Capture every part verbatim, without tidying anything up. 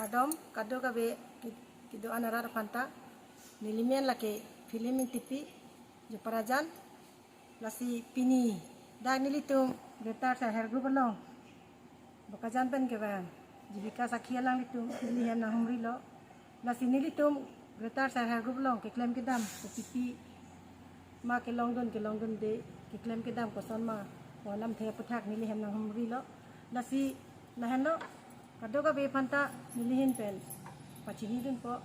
Kardom kadokave ki-, kedo-an arat aphanta. Neli men lake Philip Ingtipi, Joparajan. Lasi pini dak nelitum Greater Self Help Group along Bokajan pen kevang Jibika Sakhi alanglitum neli hem nanghumrilo. Lasi nelitum Greater Self Help Group along keklem kedam kopipi ma kelongdun kelongdunde, keklem kedam koson ma, pu alamthe aputhak neli hem nanghumrilo. Lasi lahenlo, kadokave aphanta neli ahin pen pachinidunpo.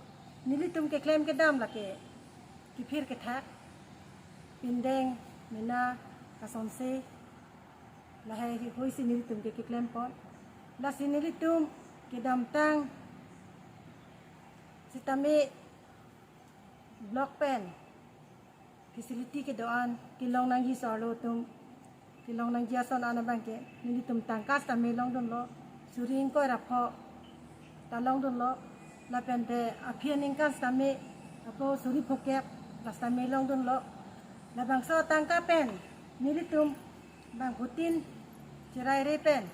Nelitum keklem kedam lake kephir kethak, pindeng, mena, kasonse, lahei hui si nelitum ke keklempon. Lasi nelitum kedamtang sitame block pen facility kedo-an kelong nangji, so-arlo atum kelong nangji ason an abangke nelitum tangka sitame longdunlo, suri ingkoi ra pho ta longdunlo. Lapente aphi aningkan sitame ako suri phokep la sitame longdunlo. Labangso tangka pen nelitum bangphutin cheraire pen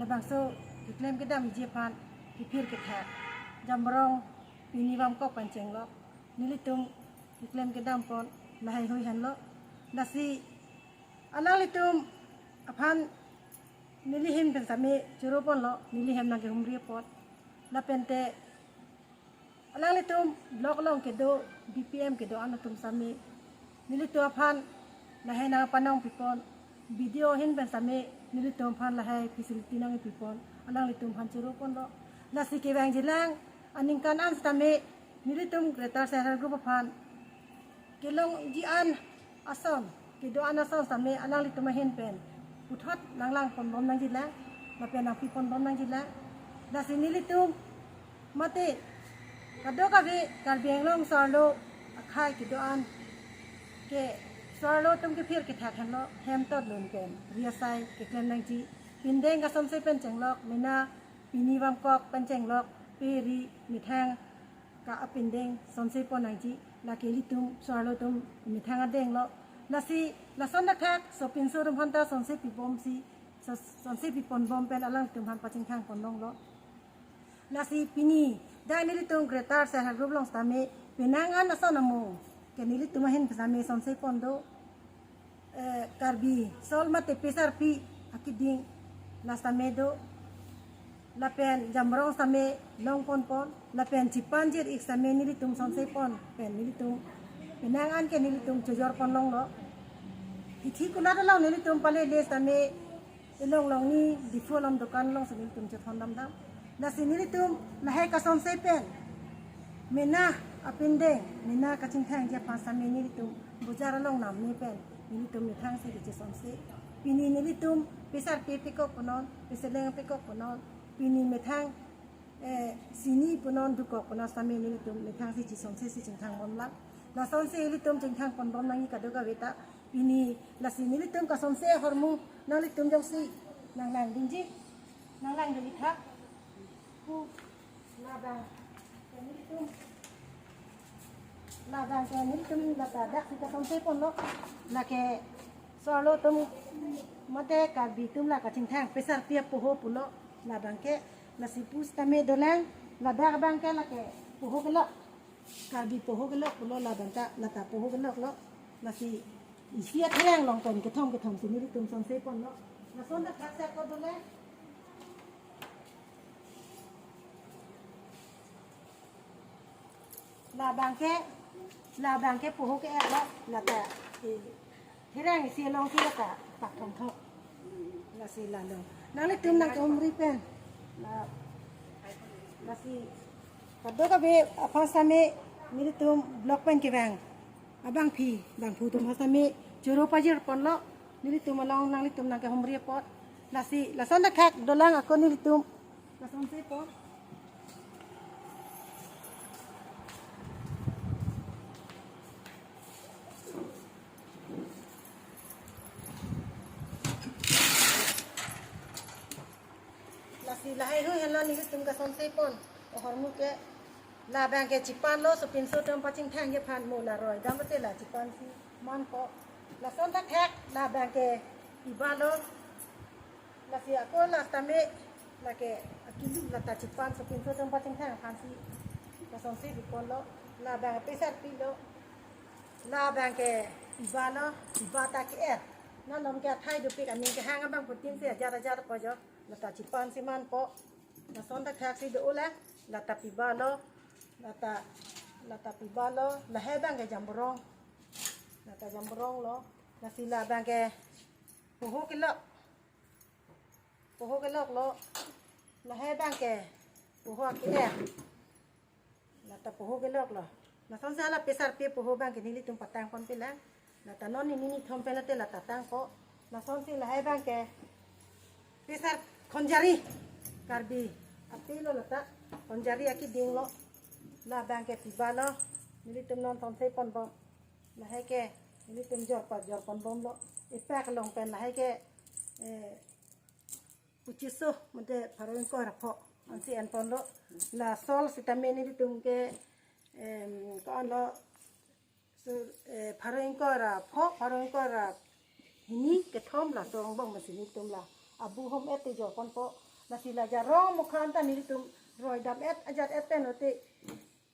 labangso keklem kedamji aphan kephir kethak, jamrong, pini, vamkok pen chenglok nelitum keklem kedampon, lahei hui henlo. Lasi alanglitum aphan neli ahin pen sitame choroponlo, neli hem nangkehumripon. Lapente alanglitum block along kedo, B P M kedo-an atum sitame nelitum aphan lahei nangpanong pipon, B D O ahin pen sitame nelitum aphan lahei facility nangpipon, alanglitum aphan choroponlo. Lasi kevangjilang aningkan an sitame nelitum Greater Self Help Group aphan kelongji an ason, kedo-an ason sitame alanglitum ahin pen puthot nanglangponbom nangjilang, lapen nangpiponbom nangjilang. Lasi nelitum mate kadokave Karbi Anglong so-arlo akhei kedo-an ke, so-arlo atum kephir kethak henlo, hem totlun pen ri asai keklem nangji, pindeng kasonse pen chenglok, mena, pini, vamkok pen chenglok, pe, ri, methang ka apindeng sonsepon nangji, lake ilitum so-arlo atum methang adenglo. Lasi lason thakthak sopinso atum aphanta sonse pibomsi, so-, sonse piponbom pen alangtum aphan pachingthangponlonglo. Lasi pini dak nelitum Greater Self Help Group along sitame penang an ason amo ke nelitum ahin sitame sonsepon do, eh, Karbi shawl mate pesarpi akiding la sitame do, lapen jamrong sitame longponpon, lapen chipanjir ik sitame nelitum sonsepon pen nelitum penang an ke nelitum chojorponlonglo. Ithi kulat along nelitum palele sitame elong longni Diphu along dokan along si nelitum chethondamdam. Lasi nelitum lahei kasonse pen, mena apindeng, mena kachingthangji aphan sitame nelitum bojar along namne pen nelitum methang si kachesonse. Pini nelitum pesarpi pekok punon, peseleng pekok punon, pini methang, eh, sini punon, dukok punon sitame nelitum methang si chesonse si chingthangbomlang. Lasonsi ilitum chingthangponbom nangji kadokave ta. Pini lasi nelitum kasonse ahormu nanglitum jongsi nanglangdunji, nanglangdun-ik tha pu labang ke nelitum, labang ke nelitum lata daksi kasonseponlo, lake so-arlo atum mate Karbi atum la kachingthang pesarpi apoho pulo labang ke. Lasi pu sitame dolang, ladak abang ke lake poho kelok, Karbi poho kelok pulo labang ta, lata poho keloklo. Lasi isi atherang along pen kethom kethom si nelitum sonseponlo. Lason thakthak ako dolang. Labang ke, labang ke poho ke-etlo, lata, eh, therang isi alongsi lata pakthomthom. Lasi lalo nanglitum nangkehumri pen. La, lasi kadokave aphan sitame nelitum block pen kevang abangpi bangphu atum aphan sitame choro pajirponlo, nelitum along nanglitum nangkehumripon. Lasi lason thakthak dolang ako nelitum kasonsepon. Lasi lahei hui henlo nelitum kasonsepon ahormu ke. Labang ke chipanlo, sopinso atum pachingthangji aphan mo la roidam mate la chipansi manpo. Lason thakthak labang ke ibalo. Lasi ako la sitame lake Lata chipan sopinso atum pachingthang aphansi kasonsi piponlo, labang pesar pilo, labang ke piba lo, piba ta ke-er. Nalom ke athai dopik aning kehang abang putin si ajat ajat po jo. Lata chipan si manpo. Lason ta khak si do ula. Lata piba lo. Lata, lata piba lo. Lahai abang ke jamborong. Lata jamborong lo. Lasi labang ke poho kelok. Poho kelok lo. Lahai abang ke poho ke-er. Lata poho kelok lo. Lason sa la pesar pi poho abang ke nelitum patang ponpe lang. Lata non ni nini thom pen late lata tangpo. Lasonsi lahai abang ke pesar khonjari. Karbi api lo lata. Khonjari akiding lo. Labang ke piba lo. Nelitum non thomse ponbom. Lahai ke nelitum jorpa jorponbomlo. Ipak along pen lahai ke, eh, puchiso mate pharo ingkoi ra pho ansi enponlo. La sol sitame nelitum ke, em, ko-an lo, so, eh, pharo ingkoi ra pho, pharo ingkoi ra hini kethom laso angbong masi nelitum la abu hom et te jorponpo. Lasi la jarong mukha anta nelitum roi dam et ajat et pen ote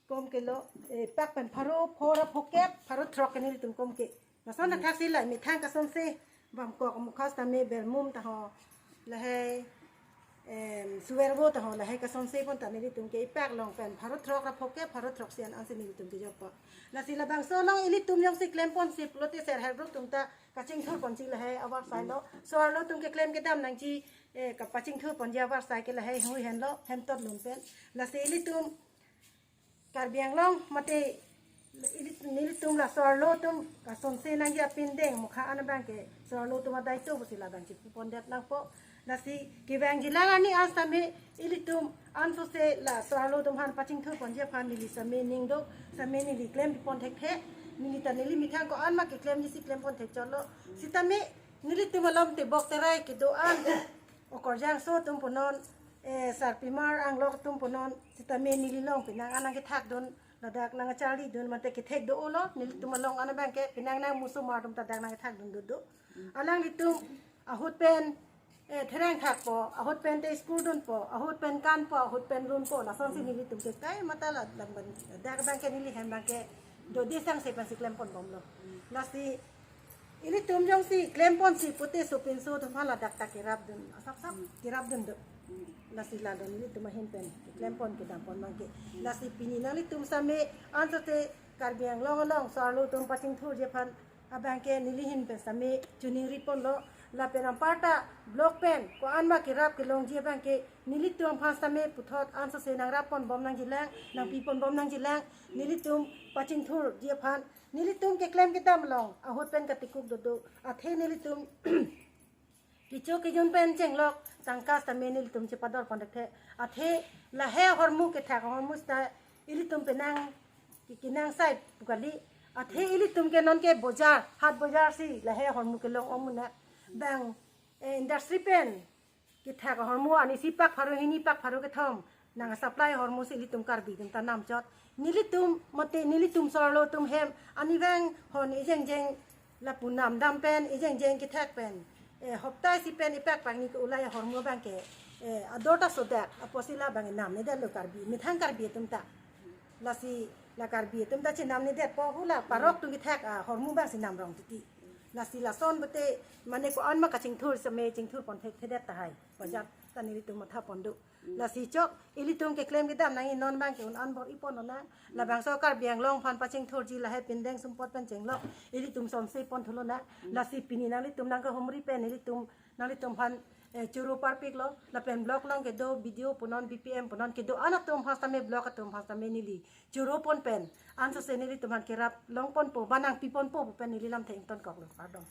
kom kelo, eh, pak pen pharo pho ra pho kep, pharo throk ke nelitum kom ke. Lason ta khak si la methang kasonsi bamkok mukha sitame bermum ta ho. Lahai, em, suwervo ta ho, lahai kasonsi pon ta nelitum ke ipak along pen pharo throk ra pho kep, pharo throk si an ansi nelitum ke jorpo. Lasi labangso along ilitum jongsi klemponsi pulote ser her atum ta kachingthur ponsi lahai avarsai lo. So-arlo atum keklem kedam nangji, eh, kapachingthur ponji avarsai ke lahai hui henlo, hem tot lun pen. Lasi ilitum Karbi Anglong mate ili-, nelitum la so-arlo atum kasonsi nangji apindeng mukha an abang ke so-arlo atum adai to pusi labang chipupondet nangpo. Lasi kevangji lang ani an sitame ilitum ansose la so-arlo atum aphan pachingthur ponji aphan neli sitame ning do, sitame neli klem pipon thekthe. Neli ta neli methang ko-an ma keklemji si klempon thekchotlo. Sitame nelitum alom tebok terai kedo-an okorjangso atum punon, eh, sarpimar anglok atum punon, sitame neli along penang an nangkethakdun, ladak nangkacharlidun mate kethek do-olo, nelitum along an abang ke penang nangmusomar atum ta dak nangkethakdun dodo. Alanglitum ahut pen, eh, thereng thakpo, ahut pen te school dunpo, ahut pen kanpo, ahut pen runpo, lasonsi nelitum ke kai mata la dak abang ke neli hem abang ke dode sangse pensi klemponbomlo. Lasi ilitum jongsi klemponsi pute sopinso atum aphan ladak ta kerapdun. Asap sap kerapdun do. Lasi ladak ilitum ahin pen klempon kedampon abang ke. Lasi pini nanglitum sitame ansose Karbi Anglong along so-arlo atum pachingthurji aphan abang ke neli ahin pen sitame choningriponlo. Lapen anparta block pen ko-an ma kerap kelongji abang ke nelitum aphan sitame puthot ansose nangrapponbom nangjilang, nangpiponbom nangjilang. Nelitum pachingthurji aphan nelitum keklem kedam along ahut pen katikuk dodo. Athe nelitum kecho kejun pen chenglok tangka sitame nelitum chepadorpon thekthe. Athe lahai ahormu kethak ahormu sita ilitum penang ke-, kenangsai pu kali. Athe ilitum ke non ke bojar, hat bojar si lahai ahormu kelong omuna. Bang, eh, industry pen kethak ahormu ani si pak pharo hini pak pharo kethom nangsupply ahormu si ilitum Karbi atum ta namchot. Nelitum mate nelitum so-arlo atum hem ani vang hon ejeng jeng lapu namdam pen ejeng jeng kethak pen, eh, hopta isi pen ipak pangni ke ulai ahormu abang ke, eh, ador ta sodak apotsi labang namnedetlo Karbi, methang Karbi atum ta. Lasi la Karbi atum ta chenamnedetpo, hula parok atum kethak ahormu abangsi namrong titi. Lasi lason pute mane ko-an ma kachingthur sitame chingthurpon thekthedet tahai. Bajar ta nelitum mathapon do. Lasi chok ilitum keklem kedam nangji non abang ke un an bor-ipon lonang. Labangso Karbi Anglong aphan pachingthurji lahai pindeng sumpot pen chenglok ilitum sonsi pon thu lonang. Lasi pini nanglitum nangkehumri pen ilitum nanglitum aphan, eh, choro parpiklo. Lapen block along kedo B D O punon, B P M punon, kedo-an atum aphan sitame, block atum aphan sitame neli choropon pen ansose nelitum aphan kerap longponpo, ba nangpiponpo pu pen neli lamthe ingtonkoklo. Kardom.